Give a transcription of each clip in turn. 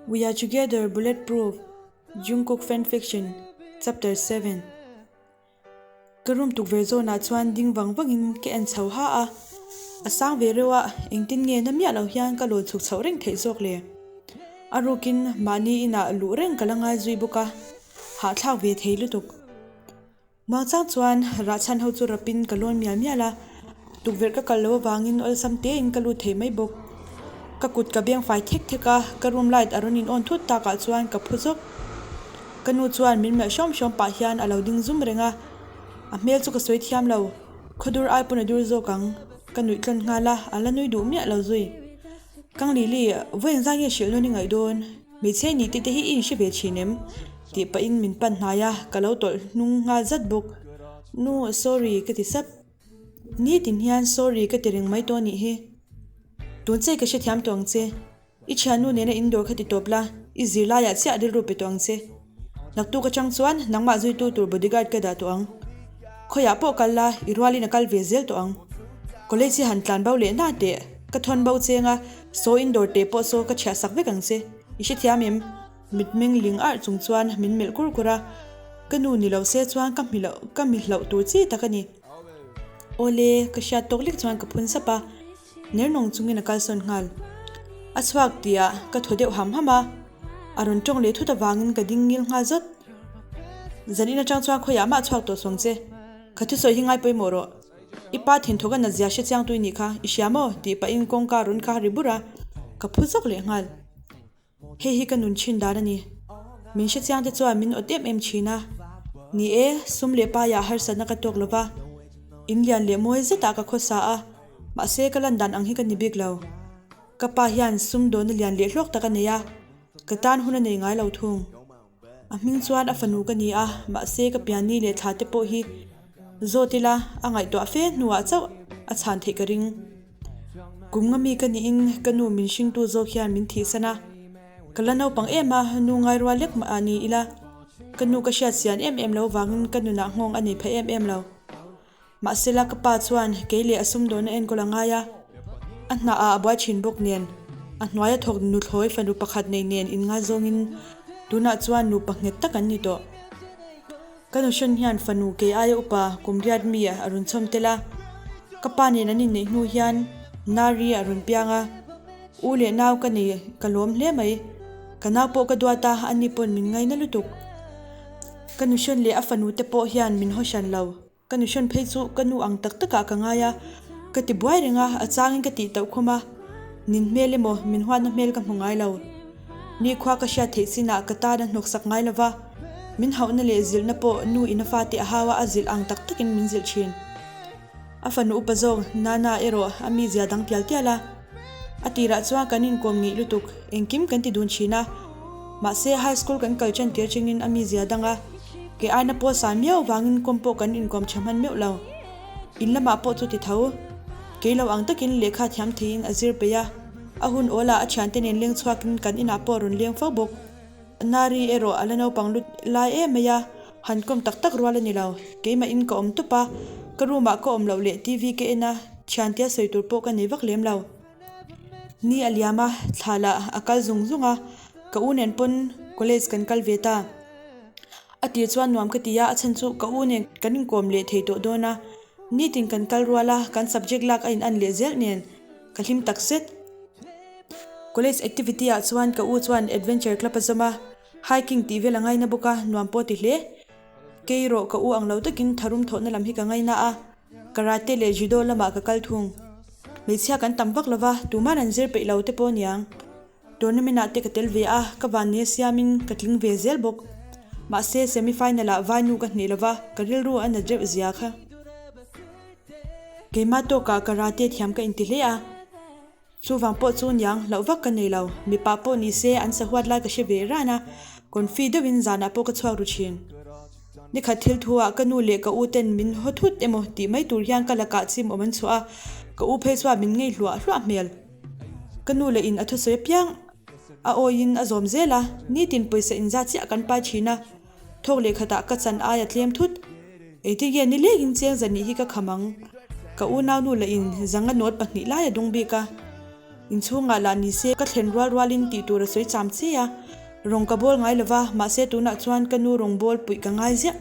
We are together bulletproof Jungkook fanfiction chapter 7 Ka room tukverh zawnah chuan ding vang vangin ka en chho ha a, a sang ve reuh a, engtin nge na miah lo hian ka lawn chhuk chhoh reng theih zawk le? A rukin mahni inah luh reng ka la ngai zui bawk a, hahthlak ve thei lutuk. Muangchang chuan rahchhan ho chu rapin ka lawn mial mial a, tukverh ka kal loh avangin awlsam tein ka lut thei mai bawk. Ka kut ka beng fai thek thek a, ka room light a rawn in on thut takah chuan ka phu zawk. Ka nu chuan min melh hrawm hrawm pah hian a lo ding zum reng a, a hmel chu ka sawi thiam lo, khawdur ai pawn a dur zawk ang. Ka nuih tlawn nghal a, a la nui duh miah lo zui. Kang Lili, vawi engzah nge hrilh nawn i ngaih dawn? Hmeichhe nih tih te hi i inhre ve thin em? Tih pahin min pan hnai a, ka lo tawlh hnung nghal zat bawk. Nu, sorry ka ti sap. Nitin hian sorry ka ti reng mai tawh anih hi. Tun che ka hrethiam tawh ang che. I thiannu nena in dawr kha ti tawp la, i zirlaiah chiah rilru pe tawh ang che. Naktuk atang chuan nangmah zuitu tur bodyguard ka dah tawh ang. Khawiah pawh kal la, i rualin a kal ve zel tawh ang. College hi han tlan bo leh na teh, ka thawn bo cheng a, saw in dawr teh pawh saw ka chhiah sak vek ang che. I hrethiam em? Mitmeng ling arh chung chuan min melh kur kur a, ka nu ni lo se chuan ka hmi loh ka mi hlauh tur chi tak a ni. Awle, ka hriat tawk lek chuan ka phun sap a. Ner nawng chungin a kalsawn nghal. A chhuak tihah ka thaw deuh ham ham a, a rawn tawng leh thut avangin ka ding ngil nghal zawt. Zanin atang chuan khawiah mah chhuak tawh suang che. Ka thusawi hi ngai pawimawh rawh. I pa thinthawk a natzia hre chiang tui nih kha, i hria maw? tih pahin kawngka rawn kha ri bur a, ka phu zawk leh nghal. Hei hi ka nun thin dan a ni. Min hre chiang te chuan min awt em em thin a. Ni e, sum leh paiah harsatna ka tawk lo va. In lian leh mawi zetah ka khawsa a, mahse ka lan dan ang hi ka ni bik lo. Ka pa hian sum dawhna lian leh hlawk tak a nei a, ka tan hun a nei ngai lo thung. A hming chuan a fanu ka ni a, mahse ka pianni leh thla te pawh hi zawt ila a ngaihtuah fe hnuah chauh a chhan theih ka ring. Kum nga mi ka niin ka nu min hringtu zawk hian min thihsan a, ka la naupang em a, nu ngai rual lek mah ni ila ka nu ka hriat sian em em lo vangin ka nunah nghawng a nei pha em em lo. Mahsela ka pa chuan kei leh a sumdawhna enkawl a ngai a, a hnah ah a buai thin bawk nen, a hnuaia thawk nuthlawi fanu pakhat nei nen inngaizawngin tunah chuan nupa nghet tak an ni tawh. Ka nuhrawn hian fanu kei aia upa kum riat mi a rawn chhawm tel a, ka pa nen an inneih hnu hian Nari a rawn piang a, u leh nau ka nei ka lawm hle mai, ka nau pawh ka duat a, ani pawn min ngaina lutuk. Ka nuhrawn leh a fanu te pawh hian min haw hran lo. Ka nuhrawn phei chu ka nu ang tak takah ka ngai a, ka ti buai reng a, a changin ka tih tauh khum a, nin hmel emaw min huatna hmel ka hmu ngai lo. Nikhua ka hriat theih chinah ka tan a hnawksak ngai lo va, min hauhna leh zilhna pawh nu in a fate a hau a, a zilh ang tak takin min zilh thin. A fanu upa zawk Nana erawh a mizia dang tial tial a. A tirah chuan kan inkawm ngeih lutuk, engkim kan ti dun thin a. Mahse high school kan kal ṭan tir chungin a mizia dang a, kei aina pawh san miau vangin kawm pawh kan inkawm ṭha hman meuh lo. In lamah pawh chu ti tho. Kei lo ang takin lehkha thiam theiin a zir peih a, a hun awlah a ṭhiante nen leng chhuakin kan inah pawh a rawn leng fo bawk. Nari erawh a la naupang lut lai em mai a, han kawm tak tak rual a ni lo. Keimahin ka awm tawp a, ka room ah ka awm loh leh TV ka en a, thiantia sawi tur pawh ka nei vak lem lo. Ni a liam a, thla lah a kal zung zung a, ka u nen pawn college kan kal ve ta. A tir chuan nuam ka ti a, a chhan chu ka u nen kan inkawm leh thei tawh dawn a, nitin kan kal rual a, kan subject lak a in an leh zel nen ka hlim tak zet. College activity ah chuan ka u chuan adventure club a zawm a, hiking tih vel a ngaina bawk a, nuam pawh a ti hle. Kei erawh ka u ang lo takin tharum thawhna lam hi ka ngaina a, karate leh judo lamah ka kal thung. Hmeichhia kan tam vak lova, tuman an zir peih lo te pawh aniang. Tournament ah te ka tel ve a, ka vannia siamin ka tling ve zel bawk. Mahse semi final ah vainu ka hneh lova, ka rilru a nat reuh zia kha. Keimah tawkah karate thiam ka inti hle a. Chuvang pawh chu niang hlauh vak ka nei lo, mipa pawh ni se an sahuat lai ka hre ve ran a, confi deuhin zanah pawh ka chhuak ru thin. Nikhat thil thu ah ka nu leh ka u ten min haw thut emaw tih mai tur hian ka lakah chim awm an chhuah a, ka u phei chuan min ngei hluah hluah hmel. Ka nu leh in a thusawi apiang a awiin a zawm zel a, nitin pawisa inzat chiah kan pai thin a, thawk leh khatah ka chan ai a tlem thut. Engtin nge ni lekin cheng zan nih hi ka kham ang? Ka unau nu lah in zanga note pahnih lai a dung bik a. Inchhungah lah ni se ka thlen rual rualin tih tur a sawi cham chi a. Rawng ka bawl ngai lova, mahse tunah chuan ka nu rawng bawl puih ka ngai ziah.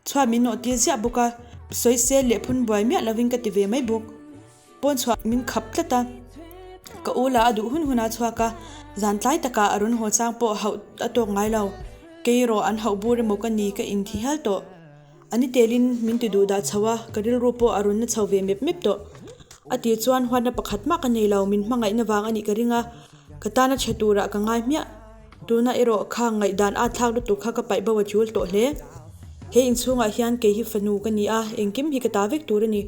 Chhuat min nawh tir ziah bawk a, sawi sel leh phun buai miah lovin ka ti ve mai bawk. Pawn chhuah min khap tlat a, ka u lah a duh hun hun a chhuak a, zan tlai takah a rawn haw chang pawh hauh a tawk ngai lo. Kei erawh an hauh bur emaw ka ni ka inthi hial tawh. A ni telin min ti duh dah chho a, ka rilru pawh a rawn na chho ve mep mep tawh. A tir chuan huatna pakhat mah ka nei lo, min hmangaihna vang a nih ka ring a, ka tana chhe turah ka ngai hmiah. Tuna erawh kha ngaihdan a thlak lutuk kha ka paih bo a tul tawh hle. He inchhungah hian kei hi fanu ka ni a, engkim hi ka ta vek tur a ni.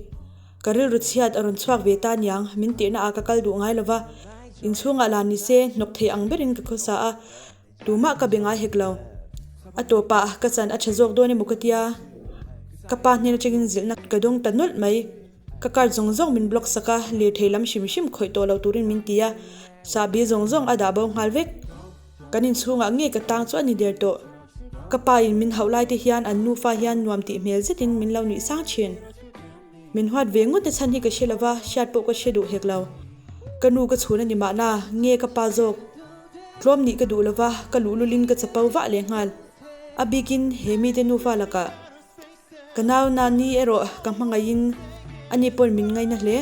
Ka rilru chhiat a rawn chhuak ve ta niang, min tirhna ah ka kal duh ngai lova, inchhungah la ni se hnawk thei ang berin ka khawsa a, tumah ka be ngai hek lo. A tawpah ka chan a tha zawk dawn emaw ka tia, ka pa hnen atangin zilhna ka dawng ta nawlh mai. Ka card zawng zawng min block sak a, lirthei lam hrim hrim khawih tawh lo turin min ti a, sahbi zawng zawng a dah bo nghal vek. Kan inchhungah nge ka tang chu a ni der tawh. Ka pa in min hauh lai te hian an nufa hian nuam tih hmel zetin min lo nuih sang thin. Min huat ve ngawt na chhan hi ka hre lova, hriat pawh ka hre duh hek lo. Ka nu ka chhun a ni mahna, nge ka pa zawk. Tlawm nih ka duh lova, ka luhlulin ka chapo vah leh nghal. A bikin he mite nufa lakah. Ka nau Nani erawh ka hmangaihin ani pawn min ngaina hle.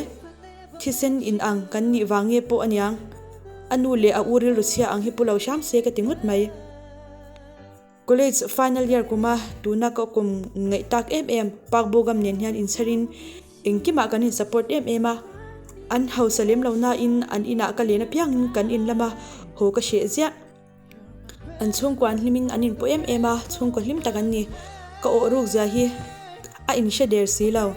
Thisen in ang kan nih vang nge pawh aniang. A nu leh a u rilru chhia ang hi pu lo hram se ka ti ngawt mai. College final year kuma tuna ka kum ngaih tak em em Park Bogam nen hian inchharin engkimah kan in support em em a. An hausa lem lo nain an inah ka len apiangin kan in lama haw ka hreh ziah. An chhungkua an hlimin an inpawh em em a, chhungkaw hlim tak an ni. Ka awh ruk zia hi a inhre der si lo.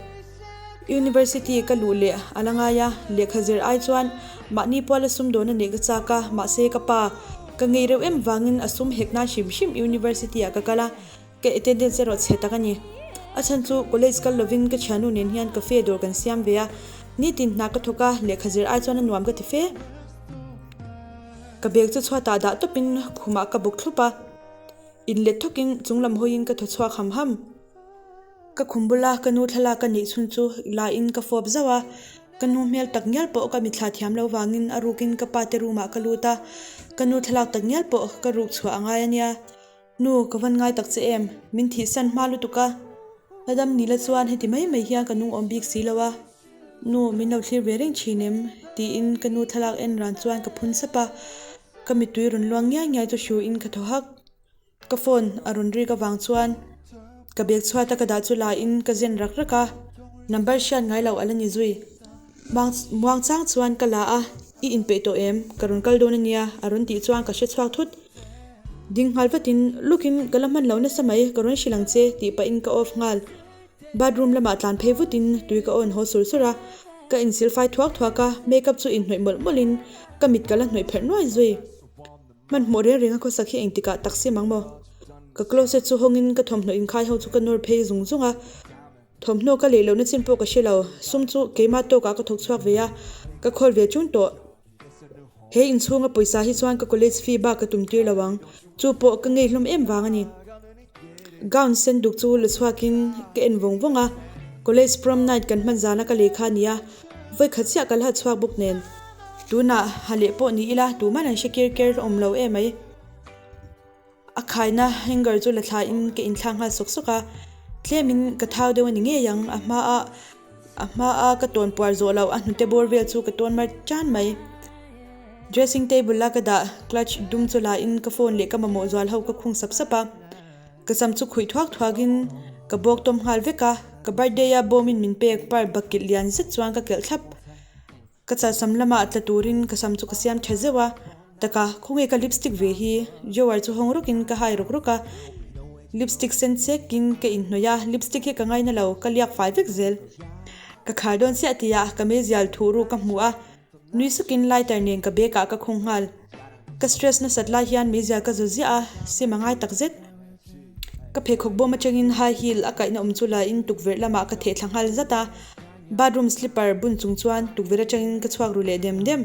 University ka luh leh a la ngai a, lehkha zir ai chuan mahni puala sum dawn a neih ka chak a, mahse ka pa ka ngei reuh em vangin a sum hek nan hrim hrim University ah ka kal a. Ka attendance erawh chhe tak a ni. A chhan chu college kal lovin ka thiannu nen hian cafe dawr kan siam ve a, nitin hna ka thawk a, lehkha zir ai chuan a nuam ka ti fe. Ka bag chu chhuatah dah tawpin khumah ka bawk thlup a, inlet thawkin chunglam hawiin ka thaw chhuak ham ham. Ka khum bula ka nu thlalak ka neih chhun chu lain ka fawp zauh a, ka nu hmel tak ngial pawh ka mitthla thiam lo vangin a rukin ka pa te room ah ka lut a, ka nu thlalak tak ngial pawh ka ruk chhuah a ngai a nia. Nu, ka van ngai tak che em? Min thihsan hma lutuk a. La dam ni la chuan heti mai mai hian ka nung awm bik si lo a. Nu, min lo thlir ve reng thin em? Tiin ka nu thlalak en ran chuan ka phun sap a. Ka mittui rawn luang ngiai ngiai chu hru in ka thaw hak. Ka phone a rawn rik avang chuan ka bag chhuat a ka dah chu la in ka zen rak rak a. Number hriat ngai loh a la ni zui. Muang chang chuan ka la a, I inpeih tawh em? Ka rawn kal dawn a nia a rawn tih chuan ka hre chhuak thut. Ding nghal vatin, Lukin ka la hman lo nasa mai, ka rawn hrilh ang che tih pahin ka off nghal. Bathroom lamah tlan phei vutin tui ka on haw sur sur a, ka insil fai thuak thuak a, makeup chu inhnawih mawlh mawlhin ka mit ka la hnawih pherh nuai zui. Hmanhmawh reng reng a khawsak hi engtikah tak sim ang maw? Ka closet chu hawngin ka thawmhnaw inkhai ho chu ka nawr phei zung zung a. Thawmhnaw ka lei lohna chin pawh ka hre lo, sum chu keimah tawkah ka thawk chhuak ve a, ka khawl ve chun tawh. He inchhunga pawisa hi chuan ka college fee bak ka tum tir lo ang, chu pawh ka ngei hlawm em vang a ni. Gown sen duk chu la chhuakin ka en vawng vawng a, college prom night kan hman zana ka lei kha a ni a, vawikhat chiah ka la ha chhuak bawk nen. Tunah ha leh pawh ni ila tuman an hre kir ker awm lo emai. A khaina hanger chu la thla in ka inthlak nghal sawk sawk a, tlemin ka thau deuh a ni ngei ang, a hma a a hma a ka tawn puar zawh loh a hnute bawr vel chu ka tawn mar tan mai. Dressing table a ka dah clutch dum chu la in ka phone leh ka mamawh zual ho ka khung sap sap a, ka sam chu khuih thuak thuak in ka bawk tawm nghal vek a, ka birthday a bawm in min pek par bakilh lian zet chuan ka kelh thlap. Ka chalsam lamah tla turin ka sam chu ka siam tha zeuh a, taka khawnge ka lipstick ve hi? Drawer chu hawng rawkin ka hai rawk rawk a, lipstick sen chekin ka inhnawih a, lipstick hi ka ngaina lo, ka liak fai vek zel. Ka khar dawn chiah tihah ka meizial thuh ruk ka hmu a, nui sukin lighter nen ka bag ah ka khung nghal. Ka stress nasat lai hian meizial ka zu ziah a, sim a ngai tak zet. Ka pheikhawk bawm atangin high heel a kaihna awm chu la in tukverh lamah ka theh thla nghal zat a. Bathroom slipper bun chung chuan tukverh atangin ka chhuak ru leh dem dem.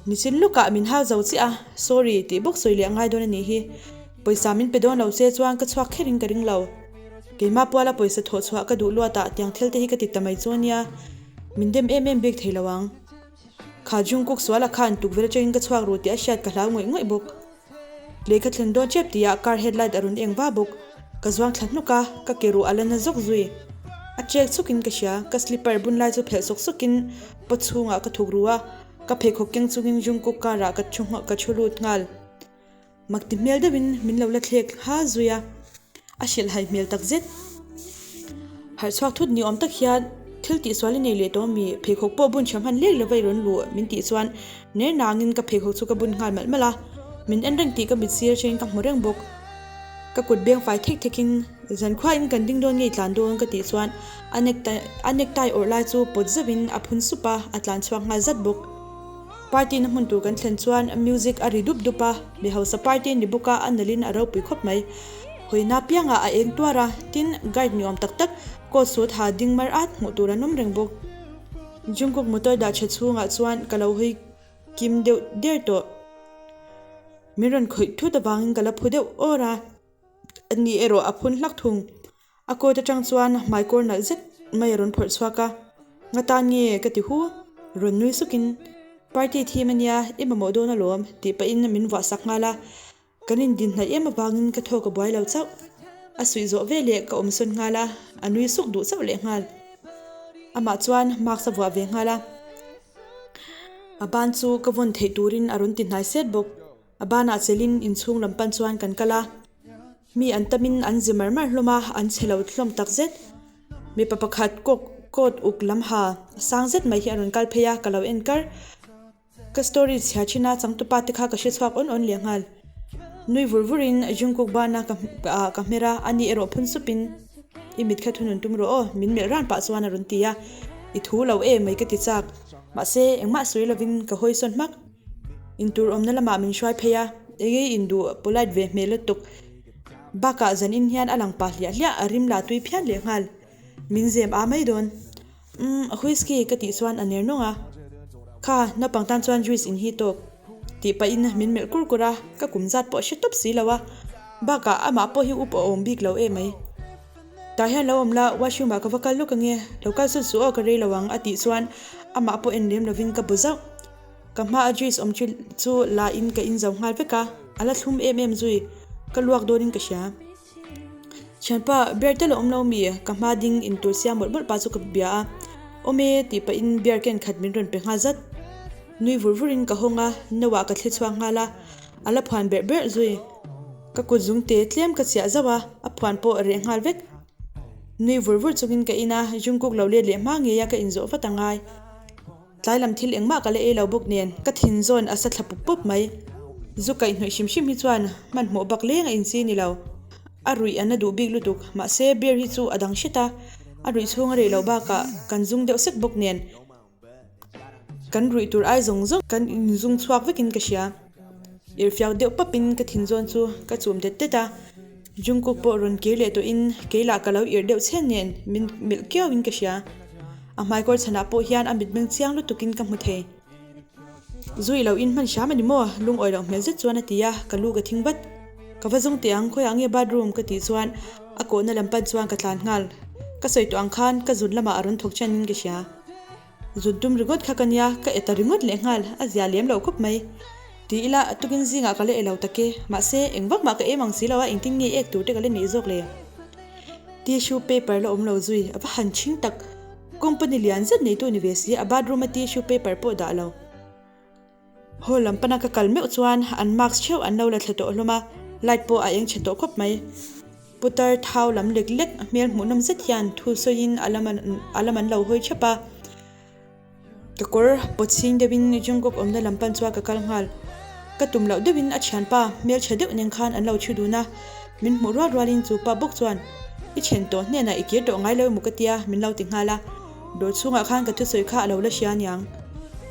Nichin lukah min hau zo chiah a, sorry tih bawk sawi leh a ngai dawn a nih hi. Pawisa min pe dawn lo che chuan ka chhuak kherin ka ring lo. Keimah puala pawisa thawh chhuah ka duh luatah tiang thil te hi ka ti ta mai chu a nia. Min dem em em bik thei lo ang. Kha Jungkook suala khan tukverh atangin ka chhuak ru tih a hriat ka hlau ngawih ngawih bawk. Lei ka thlen dawn tep tihah car headlight a rawn eng va bawk. Ka zuang thla hnuk a, ka ke ruh a la na zawk zui. A chek chhukin ka hria, ka slipper bun lai chu phelh sawk sawkin pot chhungah ka thuk ru a, ka pheikhawk keng chungin Jungkook car ah ka thu ka thu lut nghal. Mak ti hmel deuhin min lo la thlek ha zui a, a hrilh hai hmel tak zet. Harh chhuak thut ni awm tak hian thil tihsual i nei leh tawh ami? Pheikhawk pawh bun tha hman lek lova i rawn luh min tih chuan ner nangin ka pheikhawk chu ka bun nghal malh malh a, min en reng tih ka mit sir atangin ka hmu reng bawk. Ka kut beng fai thek thekin zankhuain kan ding dawn nge i tlan dawn ka tih chuan a necktie a necktie awrh lai chu pawt zauhin a phun sup a, a tlan chhuak nghal zat bawk. Party na hmun tur kan thlen chuan music a ri dup dup a, mi hausa party ni bawk a a nalhin a ropui khawp mai. Hawina piangah a eng tuar a, tin guard ni awm tak tak coat suit ha ding mar at hmuh tur an awm reng bawk. Jungkook motor dah tha chhungah chuan ka lo hawi kim deuh der tawh. Min rawn khawih thut avangin ka la phu deuh awr a, ani erawh a phun hlak thung. A coat atang chuan hmaikawr nalh zet mai a rawn phawrh chhuak a, Nga tan nge ka ti hu, rawn nui sukin, Party thim ania, i mamawh dawn alawm, tih pahin min vuah sak nghal a. Kan indin hnaih em avangin ka thawk a buai lo chauh. A suih zawh veleh ka awm sawn nghal a, a nui suk duh chauh leh nghal. Amah chuan mask a vuah ve nghal a, a ban chu ka vawn theih turin a rawn ti hnai set bawk. A banah chelin inchhung lam pan chuan kan kal a, mi an tamin an zi mar mar hlawm a, an chhe lo hlawm tak zet. Mipa pakhat kawk coat uk lam ha sang zet mai hi a rawn kal phei a, ka lo en kar. Ka story chhia thin a, changtupa te kha ka hre chhuak awn awn leh nghal. Nui vur vurin Jungkook bana ka ka hmer a, ani erawh phun supin i mit kha thunun tum rawh aw, min melh ran pah chuan a rawn ti a, i thu lo em mai ka ti chak. Mahse engmah sawi lovin ka hawi sawn hmak. Intur awmna lamah min hruai phei a, enge induh polite ve hmel lutuk. Bakah zanin hian a lang pah hliah hliah a rim lah tui phian leh nghal. Min zem a mai dawn. Umm whisky ka tih chuan a ner nawng a. Kha naupang tan chuan juice in hi tawk. Tih pahin min melh kur kur a, ka kum zat pawh hre tawp si lo a. Bakah amah pawh hi up a awm bik lo em mai. Tah hian lo awm la, washroom ah ka va kal lawk ange, lo kal sawn suh aw ka rei lo ang a tih chuan amah pawh en lem lovin ka bu zauh. Ka hma a juice awm chu chu la in ka in zo nghal vek a, a la thlum em em zui, ka luak dawn in ka hria. Thianpa, beer tel a awm lo mi? Ka hma ding in tur siam mawlh mawlh pa chu ka bia a, awm e tih pah in beer ken khat min rawn pe nghal zat. Nui vur vur in ka hawng a, no ah ka thli chhuak nghal a, a la phuan berh berh zui. Ka kut zung te tlem ka chiah zauh a, a phuan pawh a reh nghal vek. Nui vur vur chungin ka in a, Jungkook lo let leh hma ngei a ka inzawh vat a ngai. Tlai lam thil engmah ka la ei lo bawk nen ka thin zawn a sa thla pup pup mai. Zu kaih hnawih hrim hrim hi chuan hmanhmawh bak leng a inchi ni lo. A ruih a na duh bik lutuk, mahse beer hi chu a dang hret a, a ruih chhung a rei loh bakah kan zung deuh sek bawk nen kan ruih tur ai zawng zawng kan inzung chhuak vekin ka hria. Irhfiak deuh papin ka thin zawn chu ka chum det det a, Jungkook pawh rawn kir leh tawhin kei lah ka lo irh deuh chhen nen min melh kiauin ka hria. A hmaikawr chhanah pawh hian a mitmeng chiang lutukin ka hmu thei. Zu i lo in hman hram a ni maw? Lungawi loh hmel zet chuan a ti a, ka lu ka thing vat. Ka va zawng teh ang, khawiah nge bathroom ka tih chuan a kawhna lam pan chuan ka tlan nghal. Ka sawi tawh ang khan ka zun lamah a rawn thawk chanin ka hria. Zut dum ringawt kha ka nia, ka e ta ringawt leh nghal, a zia lem lo khawp mai. Ti ila, tukin zingah ka la e lo tak e, mahse, eng vak mah ka em ang si lo a, engtin nge ek tur te ka la neih zawk le? Tissue paper la awm lo zui, a va han chhing tak. Company lian zet neitu ni ve si, a bathroom a tissue paper pawh dah lo. Hall lam pana ka kal meuh chuan an mask theuh an lo la thla tawh hlawm a, light pawh a eng chhe tawh khawp mai. Putar thau lam lek lek hmel hmuhnawm zet hian thu sawiin a lam a lam an lo hawi thep a. Ka kawr pawt chhing deuhin Jungkook awmna lam pan chuan ka kal nghal. Ka tum loh deuhin a thianpa hmeltha deuh nen khan an lo thu dun a, min hmuh rual rualin chu pa bawk chuan I then tawh hnenah i kir tawh ngai lo emaw ka tia min lo ti nghal a. Dawr chhungah khan ka thusawi kha a lo la hria aniang.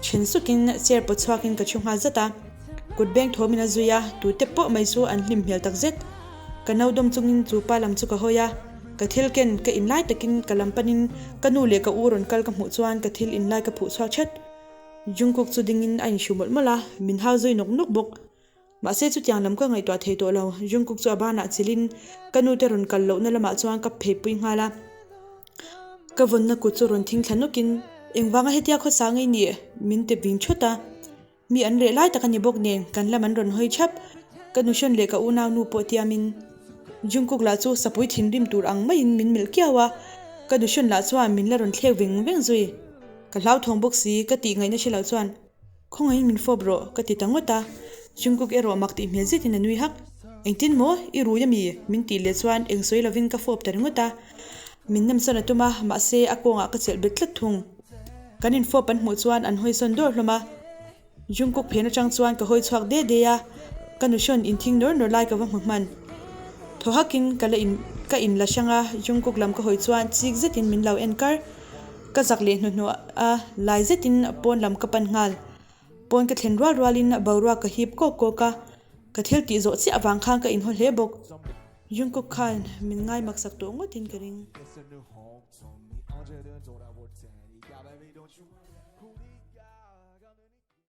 Then sukin chair pawt chhuakin ka thu nghal zat a. Kut beng thawmin a zui a, tute pawh mai chu an hlim hmel tak zet. Ka no dawm chungin chu pa lam chu ka hawi a, ka thil ken ka inlai takin ka lam panin ka nu leh ka u rawn kal ka hmuh chuan ka thil inlai ka phuh chhuak that. Jungkook chu dingin a inhru mawlh mawlh a, min hau zui nawk nawk bawk. Mahse chutiang lam ka ngaihtuah thei tawh lo, Jungkook chu a banah chilhin ka nute rawn kal lohna lamah chuan ka pheipui nghal a. Ka vawnna kut chu rawn thing thla nawkin. Engvanga hetia khawsa ngei nih? Min ti ving thut a. Mi an reh lai tak a ni bawk nen kan lam an rawn hawi thap. Ka nuhrawn leh ka unau nu pawh tiamin Jungkook lah chu sapui thinrim tur ang maiin min melh kiau a, ka nuhrawn lah chuan min la rawn thlek veng veng zui. Ka hlauthawng bawk si ka tih ngaihna hre lo chuan Khawngaihin min fawp rawh ka ti ta ngawt a, Jungkook erawh mak tih hmel zetin a nui hak. Engtin maw? I rui ami? Min tih leh chuan eng sawi lovin ka fawp ta ringawt a. Min nemsawn a tum a, mahse a kawngah ka chelh bet tlat thung. Kan infawp an hmuh chuan an hawi sawn dawr hlawm a. Jungkook phen atang chuan ka hawi chhuak de de a, ka nuhrawn inthing nawr nawr lai ka va hmu hman. Thaw hakin ka la in ka in la hrang a, Jungkook lam ka hawi chuan chik zetin min lo en kar. Ka zak leh hnuhnuah a, lai zetin pawn lam ka pan nghal. Pawn ka thlen rual rualin boruak ka hip kawk kawk a, ka thil tih zawh chiah avang khan ka inhaw hle bawk. Jungkook khan min ngai maksak tawh ngawtin ka ring.